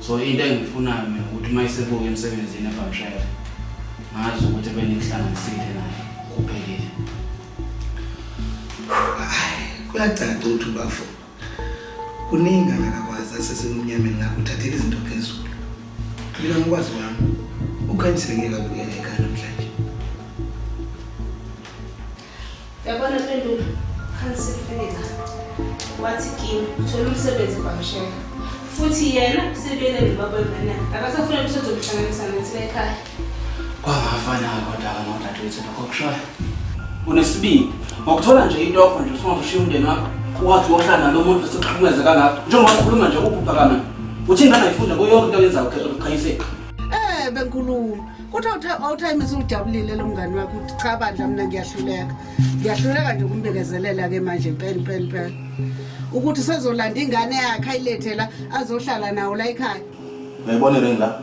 So into engiyifunayo mina ukuthi uma isebuya emsebenzini ebamshayela ngazi ukuthi benikuhlanganisile naye kuphelile. Kuyacaca ukuthi ubafo kuningi angakakwazi asesemnyameni ngakho uthathela izinto phezulu. Mina ngikwazi wami ukhanyisile ngeke abuyele ekhaya namhlanje. Yabona Mpendulo, Khanyisile ufike la. Wathi kimi uthola umsebenzi kwamshela. Futhi yena usebuyele nobaba wengane yakhe. Akasafuna ukuthi uzomhlanganisa nathi la ekhaya. Kwangafana-ke kodwa-ke nodadewethu lokho okushoyo. Unesibindi. Ngokuthola nje into yakho nje usungaze ushiye umndeni wakho wathi wohlala nalo muntu osekuhlukumeze kangaka. Njengoba ukhuluma nje uphupha kamina. Uthi ingane ayifunda kuyo yonke into oyenzayo ukhanyisile. Eh bengikhuluma. Kodwa awuthayimisa ujabulile lo mngani wakho uthi cha bandla mina ngiyahluleka. Ngiyahluleka nje ukumbekezelela ke manje impela impela impela. Ukuthi sezolanda ingane yakhe ayilethe la azohlala nawo la ekhaya. Uyayibona ring la?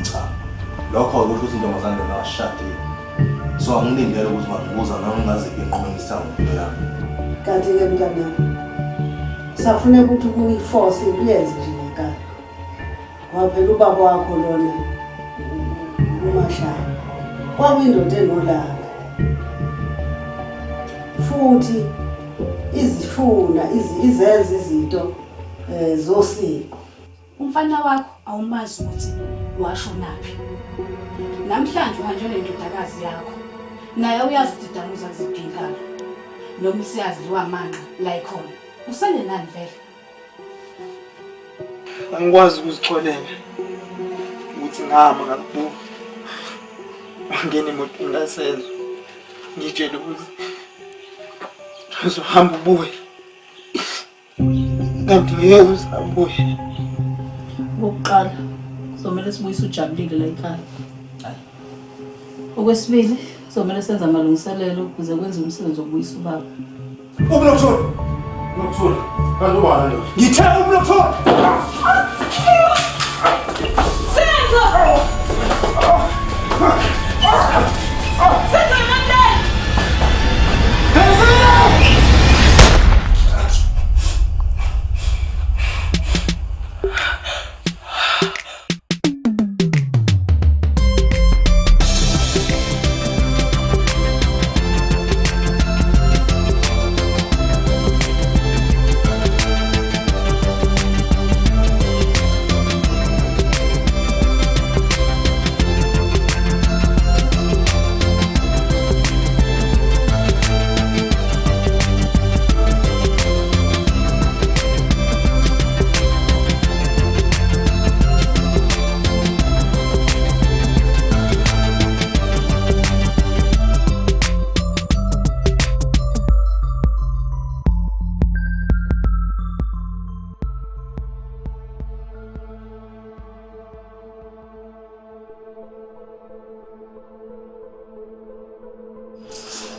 Cha. Lokho kusho ukuthi intombazane lona akashadile. So angilindele ukuthi ungangibuza noma ngingaziphi iy'nqumo engizithatha ngempilo yami. Kanti-ke mntanami safuneka ukuthi kuyiforce into uyenze nje ngenkani. Ngoba phela ubaba wakho lona uMashaba kwakuyindoda enolaka futhi izifuna izenza izinto eh, zosiko. Umfana wakho awumazi ukuthi washonaphi. Namhlanje uhanjelwe indodakazi yakho. Naye uyazi ukuthi idamuza zidingana. Noma isiyazidliwa amanqa la ikhona. Usele nani vele? Angikwazi ukuzixolela ukuthi ngihamba ngakubuka wangena emotweni kaSenzo ngitshele ukuthi uzohamba ubuye kanti ngeke usabuye. Okokuqala kuzomele sibuyise ujabulile la ekhaya. Okwesibili kuzomele senze amalungiselelo ukuze kwenziwe umsebenzi wokubuyisa ubaba. Umnothula. Umnothula. Kanti ubani ndoda? Ngithe umnothula. Senzo! Senzo Emmanuel!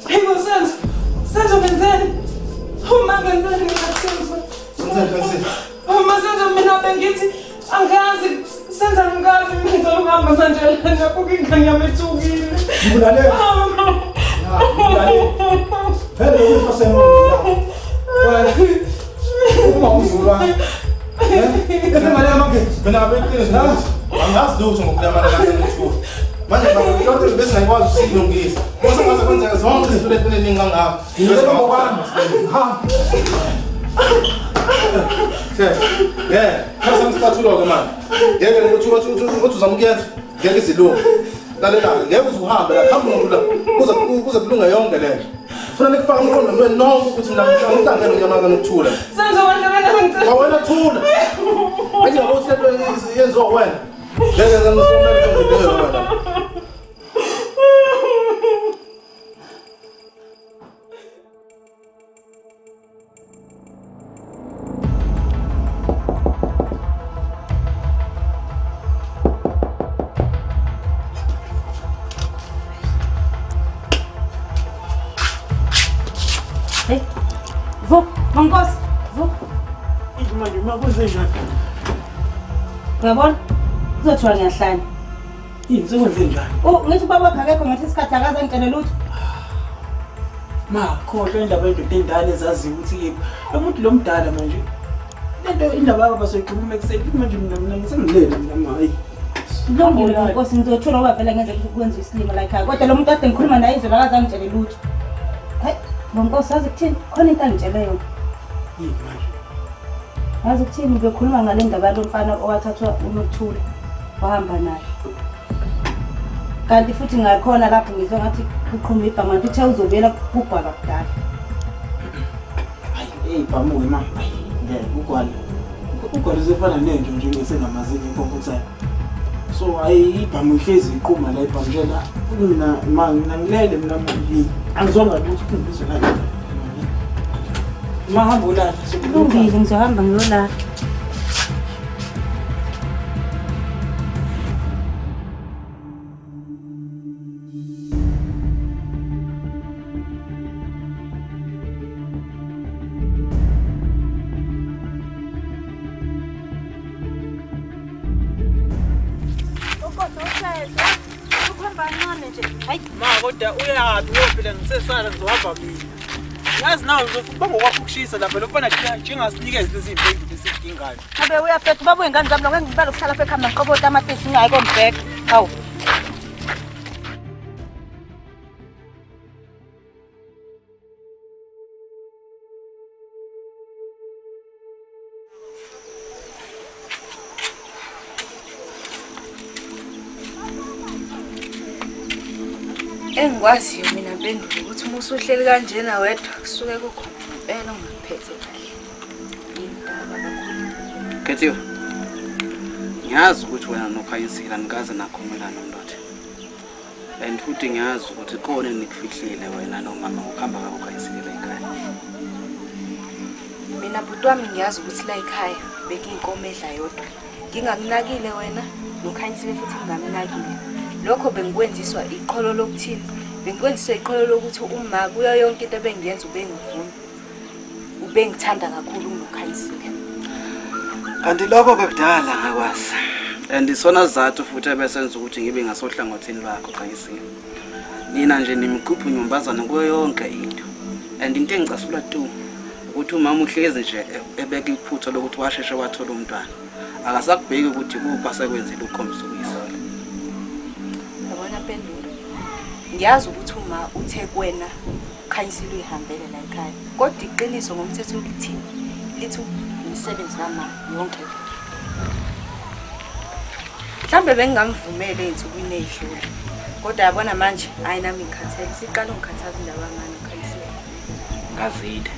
Hey bo Senzo, Senzo benzeni? Uma benzeni mina Senzo? Senzeni Khanyisile? Uma Senzo mina bengithi angazi Senzo angikazi mina ngicela ukuhamba manje lana kuke ingane yami ethukile. Ngikulalela. Ngikulalela. Vele lokhu sengqondo. Wena uma umzulu wami. Esemali yamangezi. Mina ngabe iqiniso nathi. Angazi lutho ngokulamana kaSenethu. Manje ngakho bese ngikwazi usilungisa. Bese ngaze kwenzeka zonke izinto lezi eziningi kangaka. Bese ngokwami. Ha. Yeah, khasa ngisicathulo ke manje. Ngeke ukuthi uthi uzama ukuyenza. Ngeke izilungu. Lalela, ngeke uze uhambe la, hamba umuntu la. Kuze kuze kulunge yonke lento. Funa nikufaka umqondo wenu nonke ukuthi mina ngihlangene unyama kanokuthula. Senzo wena wena ngicela. Wena thula. Athi ngabo ukuthi lento yenziwa wena. Ngeke ngisomele into wena. Hey. Vuka, Mankosi, vuka. Manje uma kuzenjani? Uyabona? Kuzothiwa ngiyahlanya. Yini sekwenze njani? Oh, ngithi ubaba wakhe akekho ngathi isikhathi akaze angitshele lutho. Ma, khohlwa indaba yendoda endala ezaziyo ukuthi yiphi. Lo muntu lo mdala manje. Lento indaba yabo basoyikhuluma ekuseni futhi manje mina mina ngisengilele mina ma hayi. Kulungile Nkosi ngizothula ngoba vele ngenzeka ukuthi kwenziwe isilima la ekhaya. Kodwa lo muntu kade ngikhuluma naye izolo akaze angitshele lutho. Hayi, bonkosi yazi kuthini? Khona into angitshele yona. Yini manje? Yazi kuthini bekhuluma ngale ndaba yalo mfana owathathwa uNokuthula wahamba naye. Kanti futhi ngakhona lapho ngizwe ngathi kuqhuma ibhamu ngathi uthe uzobuyela kugwala kudala. Hayi, eyibhamu-ke ma. Hayi, ngeke ugwala. Ugwala usefana nenja nje ngesengamazinyo inkonkothayo. So hayi ibhamu ihlezi iqhuma la ibhamu nje la. Mina ma mina ngilele mina manje. Angizwanga lutho ngizwe la. Ma hamba ulala. Kulungile ngizohamba ngiyolala. Ma kodwa uyaphi ngoba phela ngisesala ngizohamba mina. Yazi nawe ngizofuna ngokwakho ukushisa lapha lo mfana njengasinikeze lezi mpendula esidingayo. Abe uyafetha ubaba wengane zami ngeke ngibale ukuhlala apha ekhaya ngiqobo otamatisi ngingayi kombheka. Hawu. Engikwaziyo mina Mpendulo ukuthi uma usuhleli kanjena wedwa kusuke kukhona ngempela ongakuphethe kahle. Indaba kakhulu. Khethiwe. Ngiyazi ukuthi wena noKhanyisile anikaze nakhulumelana umlotha. And futhi ngiyazi ukuthi khona enikufihlile wena nomama ngokuhamba kwakho Khanyisile la ekhaya. Mina bhuti wami ngiyazi ukuthi la ekhaya bekuyinkomo edla yodwa. Ngingakunakile wena noKhanyisile futhi ngingamnakile. Lokho bengikwenziswa iqholo lokuthini? Bengikwenziswa iqholo lokuthi uma kuyo yonke into ebengiyenza ubengivuma. Ubengithanda kakhulu kunoKhanyisile. Kanti lokho ke kudala ngakwazi. And isona sizathu futhi ebesenza ukuthi ngibe ngasohlangothini lwakho Khanyisile. Nina nje nimquphu nyumbazana kuyo yonke into. And into engicasula tu ukuthi umama uhlezi nje ebeka iphutha lokuthi washeshe wathola umntwana. Akasakubheki ukuthi kuphi asekwenzile ukukhombisa ukuyisola. Yabona Mpendulo, ngiyazi ukuthi uma uthe kuwena uKhanyisile uyihambele la ekhaya, kodwa iqiniso ngomthetho lithini? Lithi umsebenzi kama yonke le. Mhlawumbe bengingamvumeli ey'nsukwini ey'dlule, kodwa yabona manje hhayi nami ngikhathele, isiqala ungikhathaza indaba yamani uKhanyisile. Ngazide.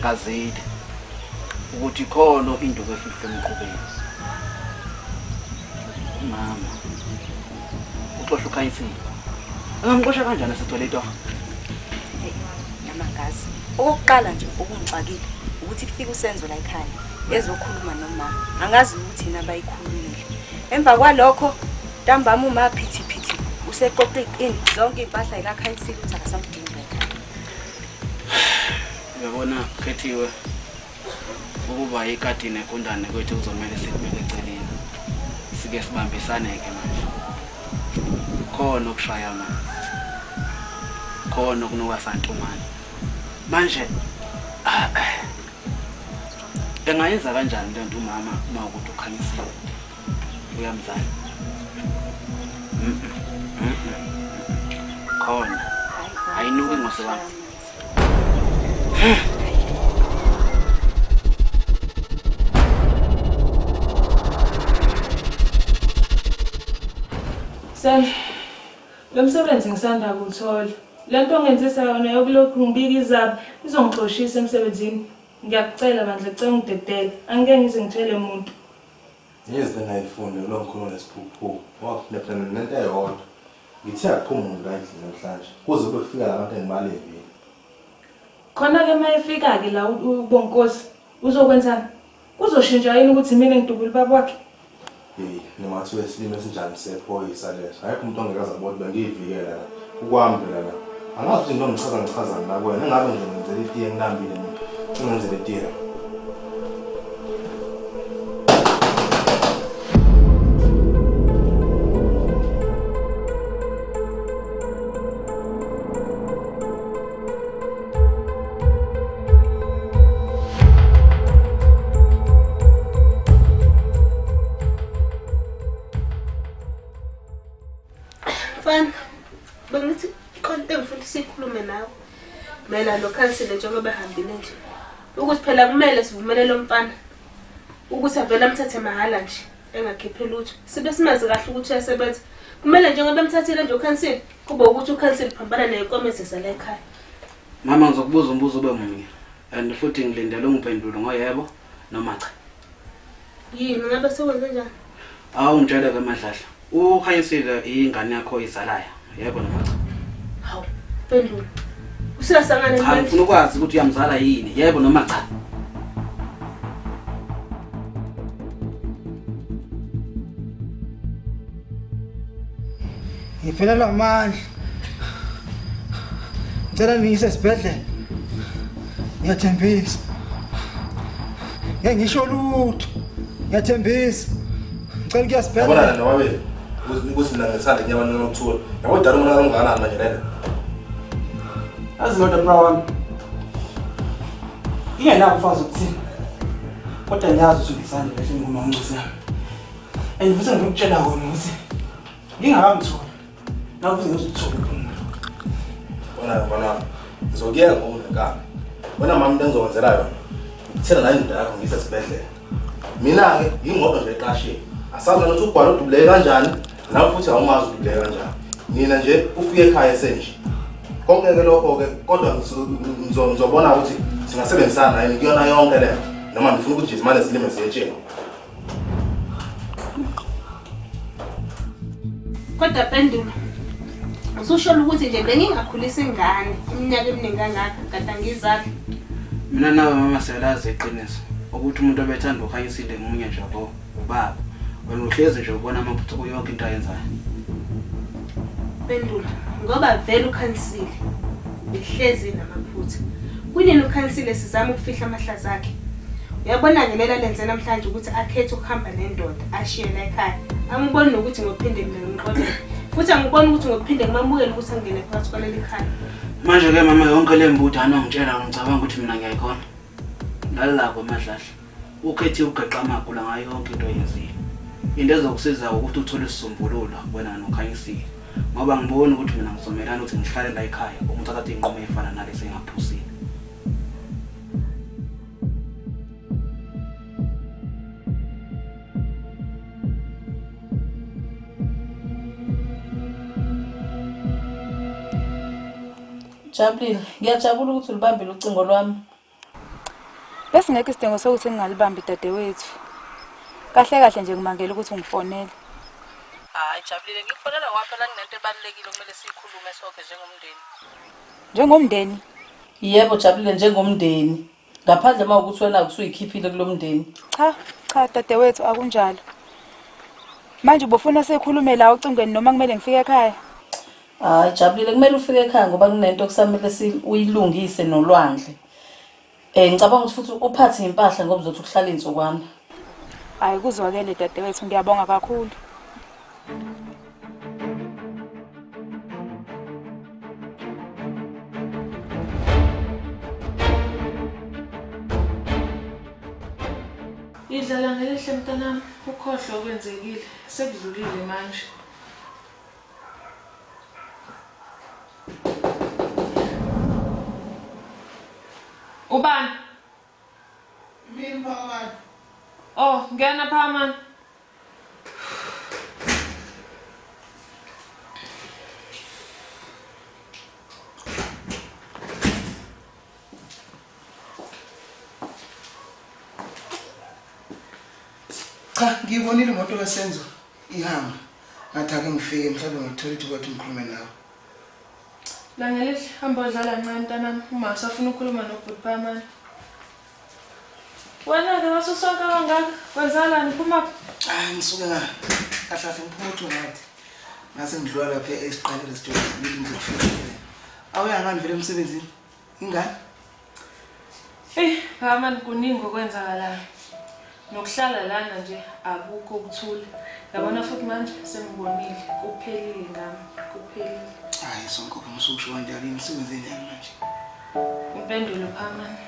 Ngazide ukuthi khona induku efihlwe emqubeni. Umama uxosha uKhanyisile. Angamxosha kanjani esethwele itoho? Hey, nami angazi. Okokuqala nje okungixakile ukuthi kufike uSenzo la ekhaya ezokhuluma nomama. Angazi ukuthi yini abayikhulumile. Emva kwalokho ntambama uma phithi phithi useqoqa ini zonke iy'mpahla yikaKhanyisile ukuthi akasamdingi la ekhaya. Uyabona Khethiwe ukuba ikati negundane kwethu kuzomele sikubeke eceleni. Sike sibambisane-ke manje. Khona okushaya amanzi. Khona okunuka santumane. Manje ah, eh, engayenza kanjani le nto umama uma ukuthi uKhanyisile uyamzala? Mm, mm, mm. Khona ayinuki ngose wami. Sam, lo msebenzi ngisanda kuwuthola. Le nto ongenzisa yona yokulokhu ngibika izaba izongixoshisa emsebenzini. Ngiyakucela bandla, cela ungidedele. Angike ngize ngitshele muntu. Yize ngayifuni lo mkhulu nesiphuphu. Waphinde nento eyodwa. Ngithe akuphumi muntu la endlini namhlanje kuze kube kufika labantu engibalindile. Khona-ke uma efika-ke la uBonkosi uzokwenzani? Kuzoshintsha yini ukuthi mina ngidubule ubaba wakhe? Hey, noma kuthiwa isilima esinjani sephoyisa leso. Akekho umuntu ongeke aze abone bengiyivikela la. Kukwami phela la. Angazi ukuthi ngizongichaza ngichazani la kuwena. Engabe nje ngenzela itiye ngilambile mina. Ungenzela itiye. Khona into engifuna ukuthi siyikhulume nawe. Mayelana nokhansile njengoba ehambile nje. Ukuthi phela kumele sivumele lo mfana ukuthi avele amthathe mahhala nje engakhiphi lutho. Sibe simazi kahle ukuthi uyasebenza. Kumele njengoba emthathile nje ukhansile kube ukuthi ukhansile uphambana neyikomezi zala ekhaya. Mama ngizokubuza umbuzo ube munye and futhi ngilindele ungiphendule ngoyebo noma cha. Yini ngabe sekwenze njani? Awu ngitshele ke Madladla. Ukhanyisile ingane yakho oyizalayo. Yebo noma cha? Hawu, Pendulo. Usuyasangana Cha manje. ngifuna ukwazi ukuthi uyamzala yini. Yebo noma cha? Ngiphelelwa amandla. Ngicela ningise esibhedlela. Ngiyathembisa. Ngeke ngisho lutho. Ngiyathembisa. Ngicela ukuya Yabona esibhedlela. nobabili ukuthi mina ngithanda inyama nokuthula. Yabo dala umonakalo omngakanani manje lena. Yazi kodwa bra wami. Ngingenabo ufazi ukuthini. Kodwa ngiyazi ukuthi ngisanda kahle ngoma nkosi yami. And futhi ngikutshela kona ukuthi ngingakamtholi. Nawe futhi ngizokuthola uphumula. Wena mfana wami, ngizokuyeka ngoba unenkani. Wena mama into engizokwenzela yona. Ngikuthela la indoda yakho ngiyise esibhedlela. Mina-ke ngingodwa nje eqashini. Asazi noma ukuthi ugwala udubuleke kanjani, nawe futhi awumazi udubuleke kanjani. Mina nje ufike ekhaya esenje. Konke-ke lokho-ke kodwa ngizobona ukuthi singasebenzisana yini kuyona yonke le nto. Noma ngifuna ukuthi nje zimane zilime ziyetsheni. Kodwa Pendulo, ususholo ukuthi nje bengingakhulisa ingane iminyaka eminingi kangaka kade angizali. Mina nawe mama siyalazi iqiniso ukuthi umuntu obethanda ukhanyisile munye nje ko ubaba. Wena uhlezi nje ubona amaphutha kuyo yonke into ayenzayo. Pendulo, ngoba vele ukhanyisile behlezi namaphutha. Kunini ukhanyisile sizama ukufihla amahlazo akhe? Uyabona-ke lela lenze namhlanje ukuthi akhethe ukuhamba nendoda ashiye la ekhaya. Angiboni nokuthi ngokuphinde mina ngimxolele. Futhi angiboni ukuthi ngokuphinde ngimamukele ukuthi angene phakathi kwaleli khaya. Manje ke mama yonke le mbudano ongitshela ngicabanga ukuthi mina ngiyayikhona. Lalela-ke Madladla. Ukhethe ukugeqa amagula ngayo yonke into oyenzile. Into ezokusiza ukuthi uthole isisombululo wena noKhanyisile. Ngoba ngiboni ukuthi mina ngizomelana ukuthi ngihlale la ekhaya umuntu athathe iy'nqumo ey'fana nalezi engaphusile. Jabulile, ngiyajabula ukuthi ulibambile ucingo lwami. Besingekho isidingo sokuthi ngingalibambi dadewethu. Kahle kahle nje ngimangele ukuthi ungifonele. Hayi Jabulile, ngikufonela ngoba phela kunento ebalulekile okumele siyikhulume sonke njengomndeni. Njengomndeni? Yebo Jabulile, njengomndeni. Ngaphandle uma ukuthi wena usuyikhiphile kulomndeni. Cha, cha dadewethu akunjalo. Manje ubufuna sikhulume la ocingweni noma kumele ngifike ekhaya? Hayi Jabulile, kumele ufike ekhaya ngoba kunento okusamele si uyilungise nolwandle. Eh ngicabanga ukuthi futhi uphathe impahla ngoba uzothi ukuhlala insukwana. Hayi kuzwakele dadewethu ngiyabonga kakhulu. Idlala ngelihle mntanami, ukhohlwe okwenzekile, sekudlulile manje. Ubani? Mina Phakamani. Oh, ngena Phakamani. Cha, ngiyibonile imoto kaSenzo ihamba. Ngathi ake ngifike mhlawumbe ngithola ithuba ukuthi ngikhulume nawe. Langelihle, hamba odlala ncane mntanami, uma usafuna ukukhuluma nobhuti Phakamani. Wena-ke wasusonke kangaka, kwenzakalani phuma Hayi ngisuke nga kahle kahle ngiphuma uthungathi. Ngase ngidlula lapha esiqale restaurant ngithi ngizofika. Awuya ngani vele emsebenzini? Ingane? Eyi, Phakamani kuningi okwenzakalayo. Nokuhlala lana nje akukho ukuthula. Yabona futhi manje sengibonile kuphelile ngami, kuphelile. Hayi sonke musukusho kanjalo imisebenzi enjani manje? Impendulo Phakamani.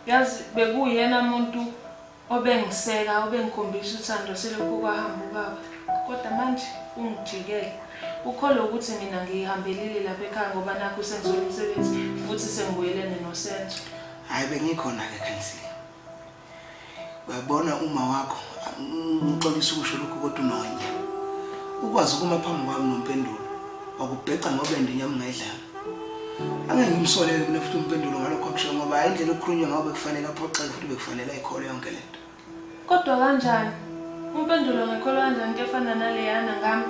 Yazi bekuyena muntu obengiseka, obengikhombisa uthando selokhu kwahamba ubaba. Kodwa manje ungijikele. Ukholwe ukuthi mina ngiyihambelile lapha ekhaya ngoba nakhu sengithola umsebenzi futhi sengibuyelene noSenzo. Hhayi bengikhona-ke Khanyisile. Uyabona uma wakho ngixolisa ukusho lokhu kodwa unonya. Ukwazi ukuma phambi kwami noMpendulo wakubheca ngobende inyama ungayidlanga. Angeke ngimsolele mina futhi uMpendulo ngalokho akusho ngoba hayi indlela okukhulunywa ngayo bekufanele aphoxeke futhi bekufanele ayikholwe yonke lento. Kodwa kanjani? UMpendulo ngekholwa kanjani into efana naleyana ngami?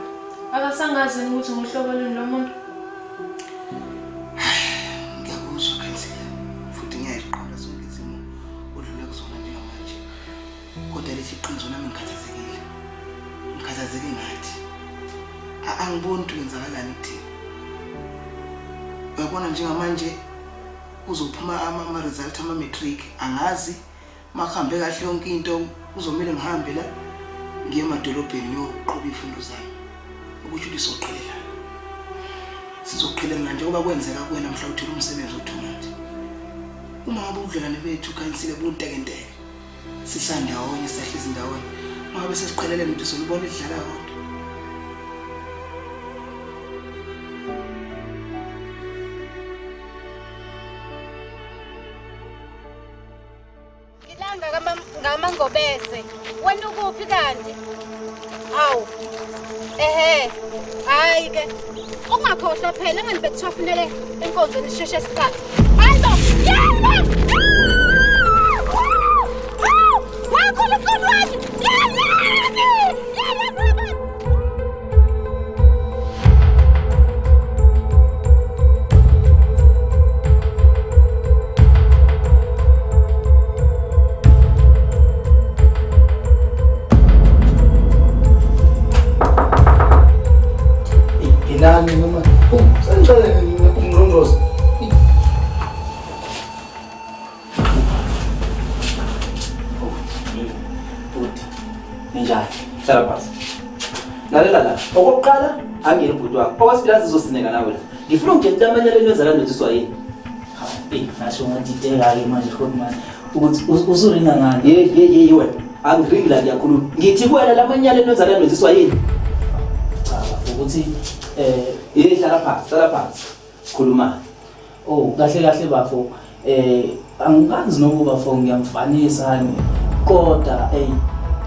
Akasangazi yini ukuthi nguhlobo luni lomuntu? Ngiyakuzwa Khanyisile futhi ngiyayiqonda zonke izimo odlula kuzona njengamanje. Kodwa leli qiniso nami ngikhathazekile. Ngikhathazeke ngathi. Angiboni ukuthi kwenzakalani kuthina. Uyabona njengamanje kuzophuma ama-result ama-matric angazi Makuhambe kahle yonke into kuzomele ngihambe la ngiye emadolobheni ngiyoqhuba iy'fundo zami. Okusho ukuthi soqhelelana. Sizoqhelelana njengoba kwenzeka kuwena mhla uthola umsebenzi othungathi. Uma ngabe ubudlelwane bethu Khanyisile buntekenteke, sisandawonye sisahlezi ndawonye, uma ngabe sesiqhelelene ukuthi solubona idlala kodwa. Ngilanga ngamangobese. Wena ukuphi kanti? Hawu. Ehhe. Hayi ke. Ungakhohlwa phela engani bekuthiwa funele enkonzweni sisheshe siqale. Hayi bo. Yebo! Wakhulu mkhulu wami. Yebo! Yebo! Nginani noma sengicela ungqongqoze. Bhuti, ninjani? Hlala phansi. Lalela la. Okokuqala angiyena ubhuti wakho. Okwesibili azizosineka nawe la. Ngifuna ungitshele ukuthi amanyala enu enza kandotsiswa yini? Eyi, ngasho ngadideka-ke manje Hotman ukuthi usuringa ngani? Hey hey hey wena. Angiringi la ngiyakhuluma. Ngithi kuwena lamanyala enu enza kandotsiswa yini? Cha, ukuthi eh Hey hlala phansi, hlala phansi. Sikhuluma. Oh, kahle kahle bafo. Eh angikazi nokuba bafo ngiyamfanisa ni. Kodwa ey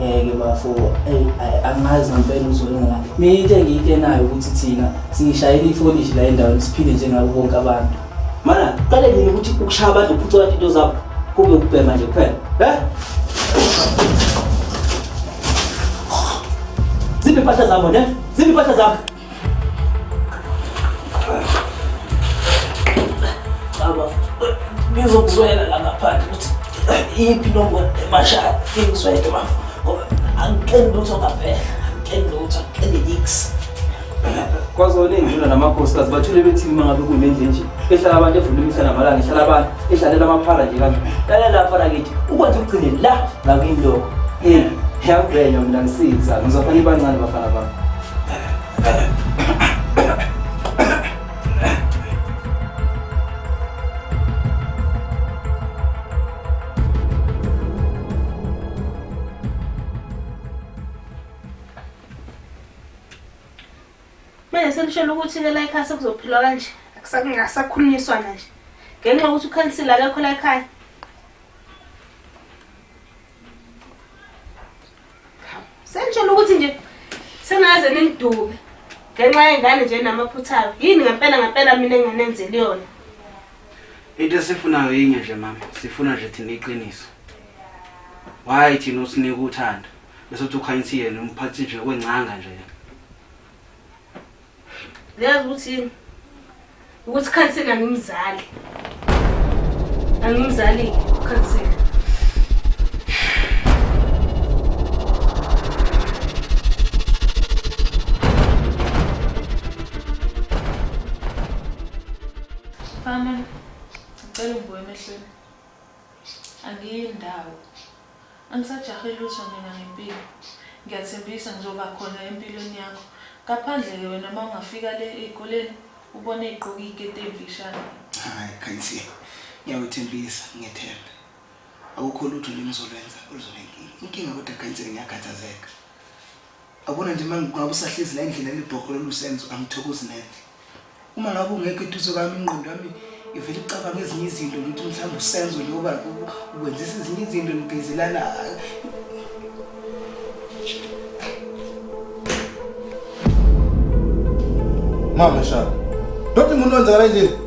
ngeke bafo ey angazi ngempela uzoyenza ngani. Mina into engiyikenayo ukuthi thina singishayela ifolishi la endaweni siphile njengabo bonke abantu. Mana, qale nini ukuthi ukushaya abantu uphuca abantu into zabo kube ukubhema nje kuphela. Eh? Ziphi impahla zabo ne? Ziphi impahla zabo? Baba, ngizokuzwela la ngaphandle ukuthi iyiphi inombolo emashaya ingizwele bafo ngoba angikeni lutho ngaphela angikeni lutho angikeni nix Kwazona iy'nduna namakhosikazi bathule bethini uma ngabe kunendlu nje ehlala abantu evula imihla namalanga ehlala abantu edlalela amaphara nje kanje lalela mfana kithi ukwenza ugcine la ngakini lokho hey yangibhenya mina ngisiza ngizofana ibancane bafana bami Manje senishela ukuthi-ke la ekhaya sekuzophilwa kanje akusakhulunyiswana nje ngenxa yokuthi ukhansila akekho la ekhaya. Senitshela ukuthi nje sengaze ningidube ngenxa yengane nje enamaphutha ayo. Yini ngempela ngempela mina enganenzeli yona? Into esifunayo yinye nje mama, sifuna nje thina iqiniso. Why thina usinika uthando? Bese uthi ukhanyisile yena umphathi nje kwencanga nje. Niyazi ukuthi yini? Ukuthi khansela angimzali. Angimzali khansela. Mama, ngicela ungibuke emehlweni. Angiyi ndawo. Angisajahe lutho mina ngempilo. Ngiyathembisa ngizoba khona empilweni yakho. Ngaphandle-ke wena uma ungafika le ey'koleni ubone igqoke iy'keti ey'mfishane. Hayi Khanyisile, ngiyakwethembisa, ngiyethemba. Akukho lutho nje engizolwenza oluzoba inkinga. Inkinga kodwa Khanyisile ngiyakhathazeka. Abona nje uma ngabe usahlezi la endlini lelibhoko lolu Senzo angithokozi nendle. Uma ngabe ungekho eduze kwami ingqondo yami ivele icabanga ezinye izinto ngithi mhlawumbe uSenzo njengoba ukwenzisa ezinye izinto nigezelana. Mama shana. Doti umuntu wenzakala endlini.